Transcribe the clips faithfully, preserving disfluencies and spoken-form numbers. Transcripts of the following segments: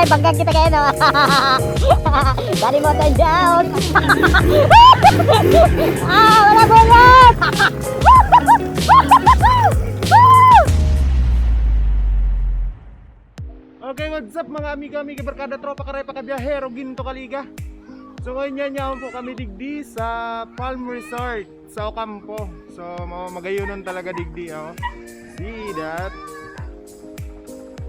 Pagka kita kayo, no? Dali mo, turn down. Ah, wala bunot! Okay, what's up, mga amigo, amiga, barkada, tropa, karepa, kabiyahero, ginto, kaliga. So ngayon, yan, yaon po kami digdi sa Palm Resort, sa Ocampo. So, ma-, magayonon talaga digdi, oh. See that?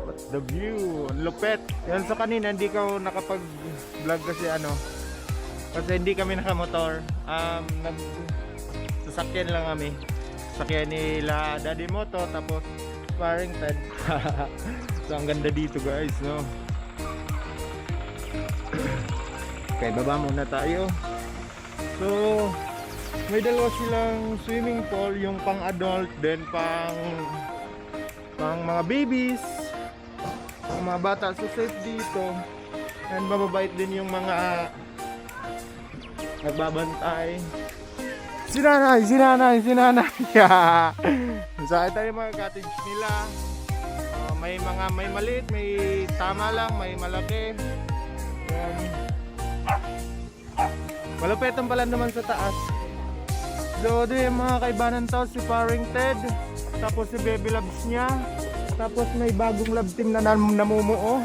What's the view? Ang lupet. Yan, sa kanina, hindi ko nakapag-vlog kasi ano, kasi hindi kami nakamotor. Um, nag-, sasakyan lang kami. Sasakyan nila Daddy Moto, tapos sparring pad. So, ang ganda dito, guys, no? Okay, baba muna tayo. So, may dalawa silang swimming pool, yung pang adult, then pang, pang mga babies, ang mga bata. So, safe dito. And mababait din yung mga nagbabantay. Si nanay, si nanay, si nanay. Sa ito yung mga cottage nila. Ah, may mga, may maliit, may tama lang, may malaki. Yan. Malupit ang pala naman sa taas. So, di yung mga kaibanan to, si Paring Ted, tapos si Baby Loves niya, tapos may bagong love team na nam-, namumuo.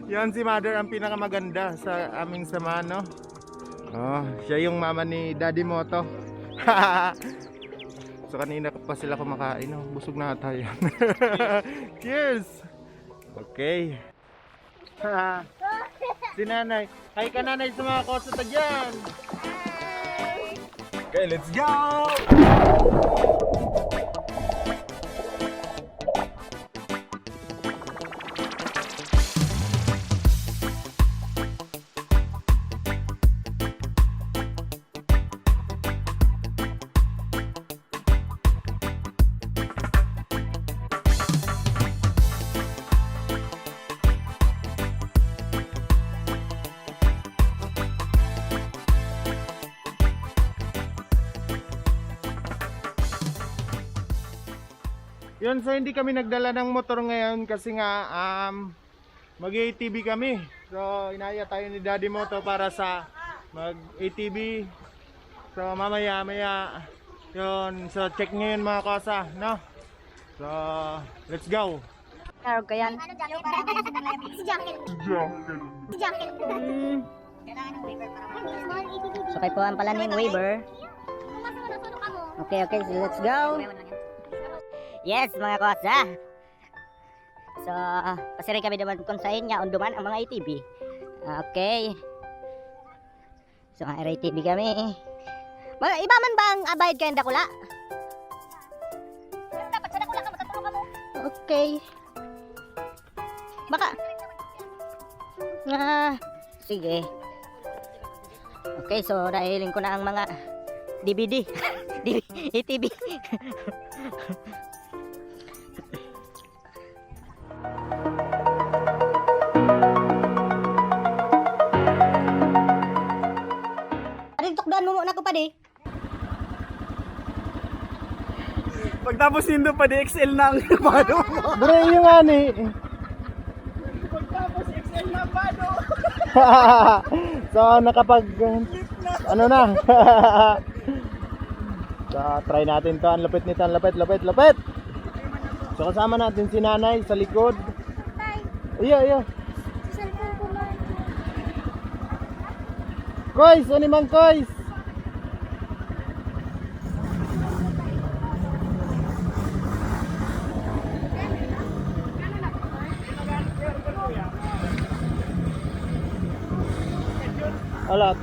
Yan si Mother ang pinakamaganda sa aming samahan, no? Oh, siya yung mama ni Daddy Moto. So, kanina pa sila kumakain, no? Busog na tayo. Cheers! Okay. Si nanay. Hi ka, nanay, sa mga kosa ta dyan. Okay, let's go! Yun, so hindi kami nagdala ng motor ngayon kasi nga, um, mag-A T V kami. So, inaya tayo ni Daddy Moto para sa mag-A T V. So, mamaya, maya, yun. So, check nyo yun, mga kosa, no? So, let's go. Karog ka yan. Si Jacqueline. Si Jacqueline. Hmm. So, kaipuhan pala ning waiver. Okay, okay, so let's go. Yes, mga kosa. So, pasiring kami duman kung saen yaon duman ang mga A T V. Okay. So, mga A T V kami. Mga iba man bang abayad kayong dakula? Dapat sa dakula ka, makatulong ka mo. Okay. Baka. Ah, sige. Okay, so nahiling ko na ang mga D V D. D V D, A T V. Padi, tukdoan mo muna ko, padi. Pagtapos nindo, padi, X L na ang bado mo. Bro, yung ani. Pagtapos, X L na bado. So, nakapag, ano na. So, try natin 'to. Ang lupit nito, ang lupit, lupit, lupit. So, kasama natin si Nanay sa likod. Iyo, iyo. Sa cellphone ko lang. Koys, ano man, Koys? Alat.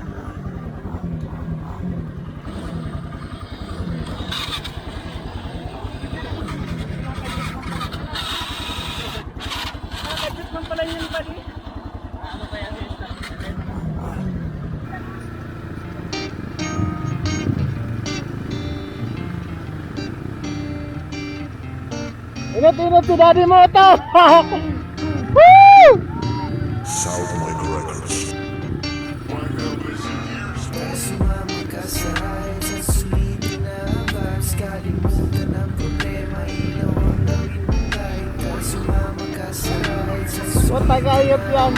Nakakadjut man pala yun, padi. Init-init si Daddy Moto! Woo! South Mike Records. Sumama ka sa akin sa sulitin na habas. Kalimutan ang problema, ilaw ang gawin mong kaligtas. Hayop yan.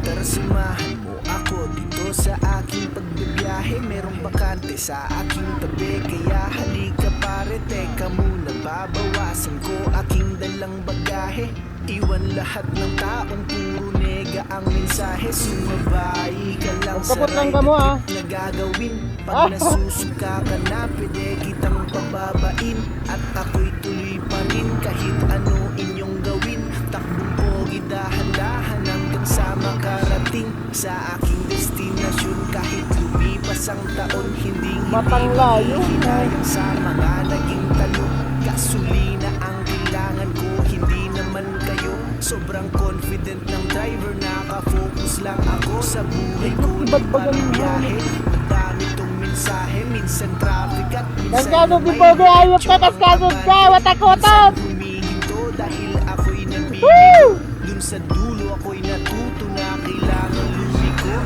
Tara, samahan mo ako dito sa aking pagbibiyahe. Merong bakante sa aking tabi, kaya halika pare, teka muna, babawasan ko aking dalang bagahe. Iwan lahat ng taong puro nega ang mensahe. Sumabay ka lang sa Magkabot lang ride kamo, at ah. Trip na gagawin. Pag nasusuka ka na, pwede kitang pababain. At ako'y tuloy pa rin kahit ano inyong gawin. Takbong pogi, dahan-dahan hanggang sa makarating sa aking destinasyon. Kahit lumipas ang taon, hindi hindi Matang layo. Hinayang sa mga naging talo. Gasolina ang kailangan ko, hindi naman kayo. Sobrang confident ng driver, nakafocus lang ako sa buhay ko. Ibagbagan mo. Parang biyahe, madami tong mensahe. Minsan traffic at minsan Kaskado, may bibogo, ayop ka, diretso ang kaskado ka, abante. Watakotan! Minsan humihinto dahil ako'y nabibigo. Dun sa dulo ako'y natuto na kailangan lumiko.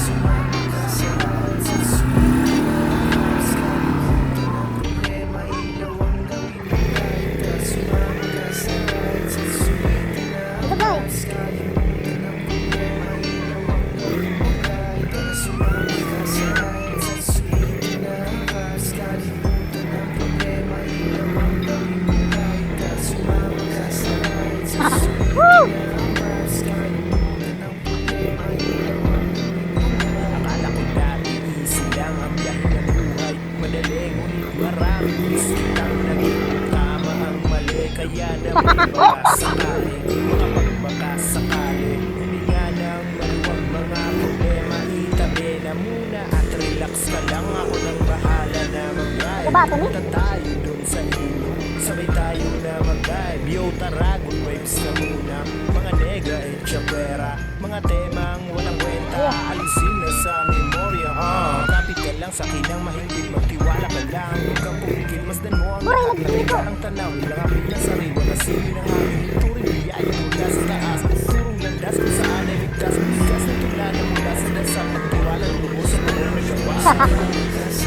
Sumama ka sa ride, sa sulit na oras, kalimutan ang problema, ilaw ang gawin mo kahit na. Sumama ka sa ride, sa sulit na oras, kalimutan ang problema, ilaw ang gawin mo kahit na. Sumama ka sa ride, sa sulit na oras, kalimutan ang problema, ilaw ang gawin mo kahit na. Sumama ka sa ride, sa sulit na oras, kalimutan ang problema, ilaw ang gawin mo kahit na. Akala ko dati easy lang ang biyahe ng buhay. Madali, ngunit maraming risk kitang naging tama ang mali. Kaya naman baka sakali, makapagbakas sakali, huminga ng maluwag, mga problema itabi na muna at relax ka lang, ako nang bahala na mag-ride. Punta tayo dun sa ilog, sabay tayo na mag-dive. Yo, tara, good vibes na muna, mga nega, echa fuera. Mga temang walang kwenta, alisin na sa memorya, ah. Kapit ka lang sa akin ng mahigpit, magtiwala ka lang, huwag kang pumikit, masdan mo ang lahat na may dalang tanaw, ilang apit na sariwa, na sili ng hangin, turing biyaya mula sa taas, turong landas kung saan ay ligtas, bigas na tula na mula sa dasal, magtiwala, lubos sa pagkakas.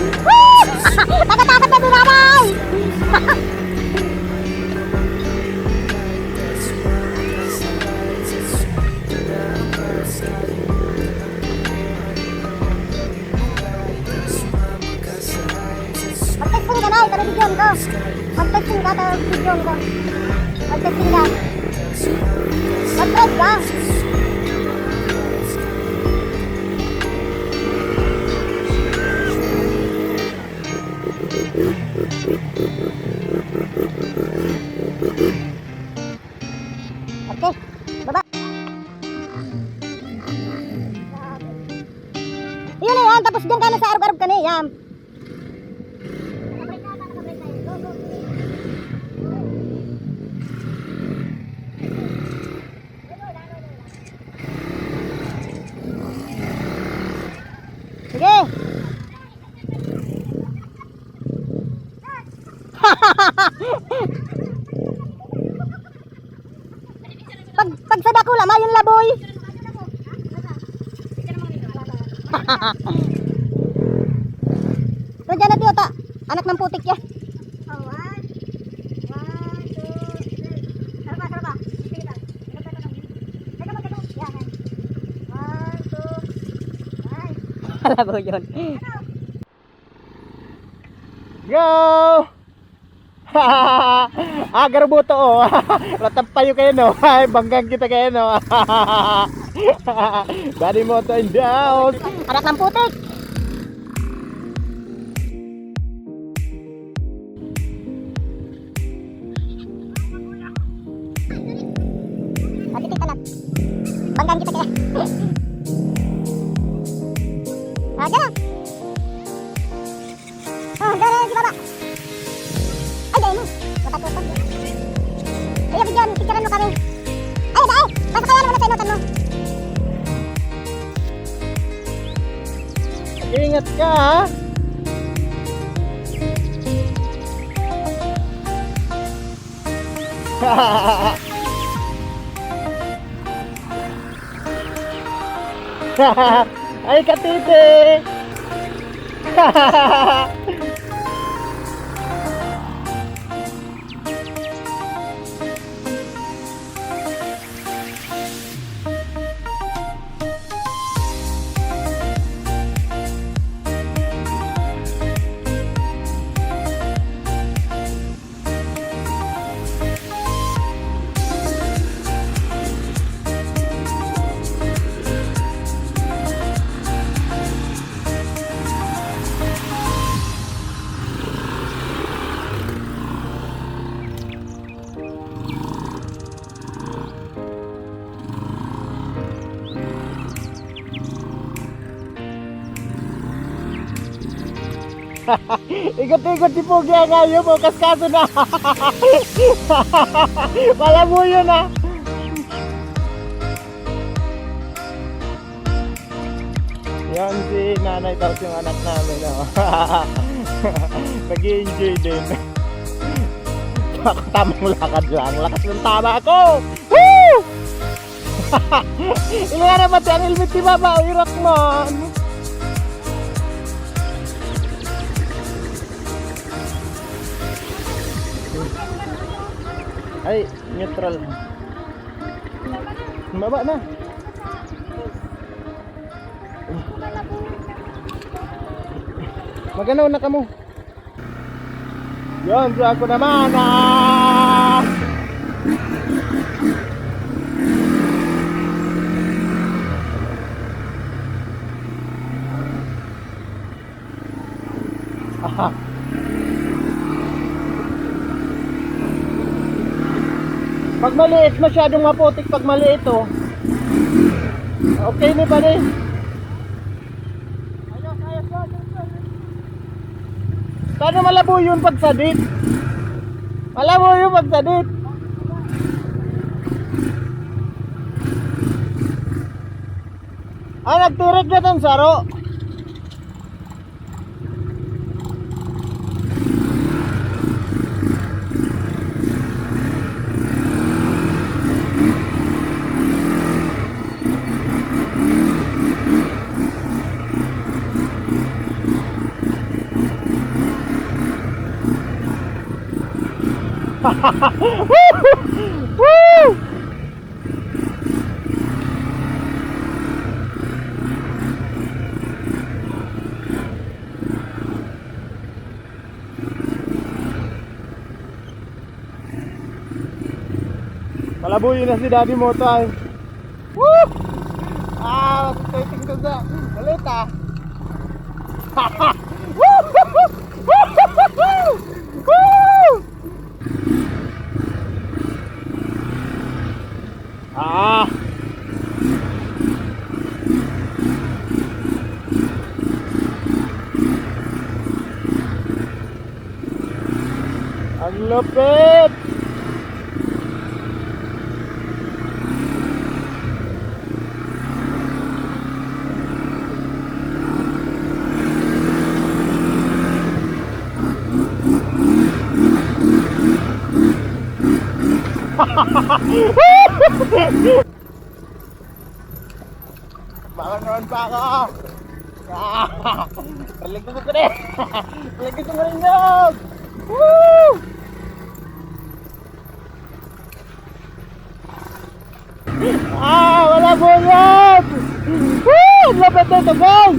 Nakatakot na si Nanay! Mag-texting ka, Nay, pero videohan ko. Mag-texting ka, pero videohan ko. Mag-texting ka. Mag-drive ka. Okay, baba. Yun na yan, tapos dyan ka na sa arog-arog ka na yan. Sige. Pag, pag sa dakula, mayong laboy. Pero dyan na, tiyo, ta. Anak ng putik yan. Oh, one. One, two, three. Sarap ba, sarap ba? Sige, ta. Sarap ba, sarap ba? Teka, magkano? Yan, yan. One, two, three. Alam mo yun. Go! Ah, garbuto, oh. Ratap payo kayo, no? Ay, banggang kita kayo, no? Body moto in the house. Anak ng putik. Matitik anak. Banggang kita kaya. Ah, dyan na. Oh, dyan na, di baba. Ay, dyan mo. Matatukod. Ay, abigyan, picturean mo kami. Ay, dai. Basta kaya naman sa inutan mo. Ingat ka, ha? Ay, katiti! Igot-igot ni Pogi ang hayop, oh, kaskaso na. Palabuyo na. Yan si nanay, tapos yung anak namin, oh. Nag-i-enjoy din. Tamang lakad lang. Lakas ng tama ko. Woo! Ilo nga naman ang helmet ni Baba, oh, irat man. Ay, neutral. Baba na. Maganaw na kamo. Yun, so ako naman, ah, Pag maliit, masyadong maputik pag maliit, oh. Okay ni pare. Paano malabo yun pag sadit? Malabo yun pag sadit. Ah, nagtirik na tong saro. Woo! Palabuyo na si Daddy Moto ay. Woo! Ah, masipwedeng ko sa ulit ah. Woo! Woo! Ah! Ang lupit! Baka naman pa ako! Ah! Paligid ko na eh! Paligid ko na rin yun! Woo! Ah, wala bulag! Woo! Lapit na ito, guys!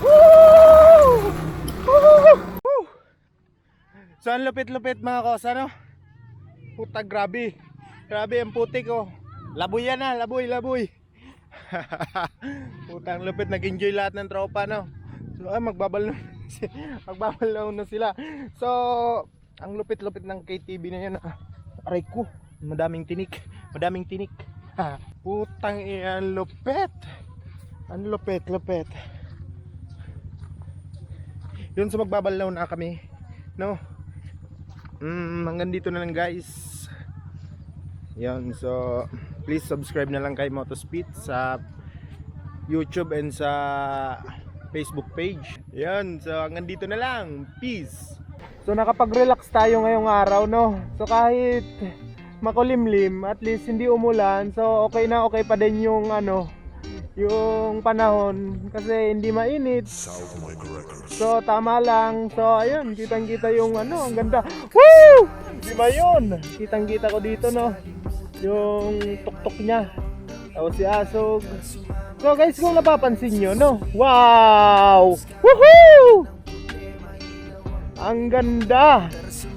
Woo! Woo! So, ang lupit-lupit, mga kosa, no? Puta, grabe. Grabe ang putik, oh. Laboy yan, ah. Laboy, laboy. Putang lupit, nag-enjoy lahat ng tropa, no? So, ah, magbabal na, magbabal na sila. So, ang lupit-lupit ng K T V na yun, ah. Aray ko, madaming tinik. Madaming tinik. Putang ina, ang lupit. Ang lupit, lupit. Yun, so magbabalaw na kami, no? Mm, hanggang dito na lang, guys. Yun, so please subscribe na lang kay Motospeed sa YouTube and sa Facebook page. Yun, so hanggang dito na lang. Peace. So nakapag-relax tayo ngayong araw, no? So kahit makulimlim, at least hindi umulan. So okay na, okay pa din yung ano, yung panahon kasi hindi mainit. So tama lang. So ayun, kitang-kita yung ano, ang ganda. Woo! Di ba yun? Kitang-kita ko dito, no? Yung tuktok niya. Tapos si Asog. So guys, kung napapansin nyo, no? Wow! Woohoo! Ang ganda!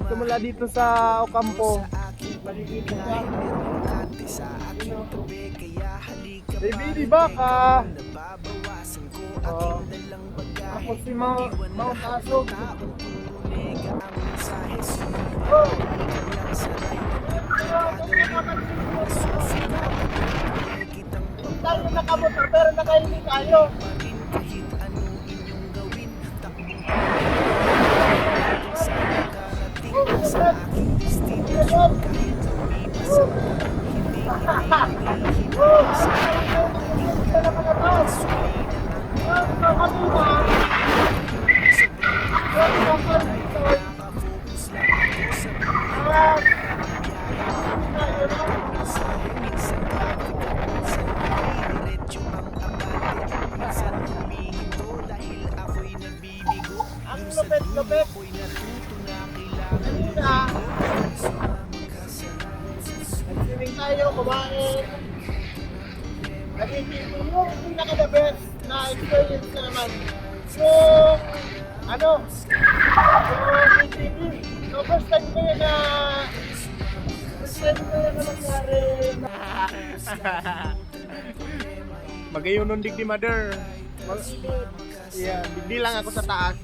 Simula dito sa Ocampo. Baby, di ba ka? Oh. Ako si Mount, Mount Asog. Oh. Tayo nakamotor, pero nakahiling tayo. Ang lupit-lupit. Kanina, nag-swimming tayo, kumain. Naging yung pinaka-the best na experience ko naman. Yung, ano, yung A T V. So, first time ko yun na, first time ko yun na nangyari. Magayon digdi, mother. Mag- yeah, digdi lang ako sa taas.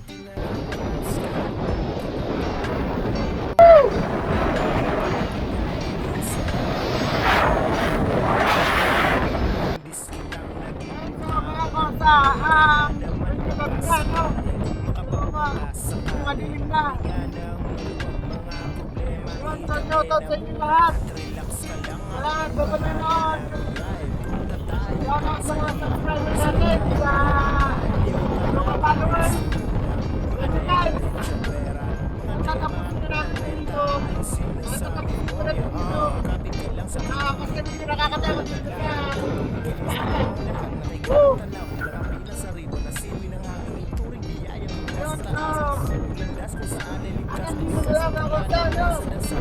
Mga kasa, um, mga kasa, no? Mga dilim na. Yun, so, shout out sa inyo lahat. Salamat sa panonood. Salamat sa mga subscribers natin, sa mga followers. Ano guys? Ang tatapos na natin dito. Ang tatapos na natin dito. Ah, kasi hindi nakakatakot dito sa Woo! Yun, so, hanggang dito na lang ako sa, ano, sa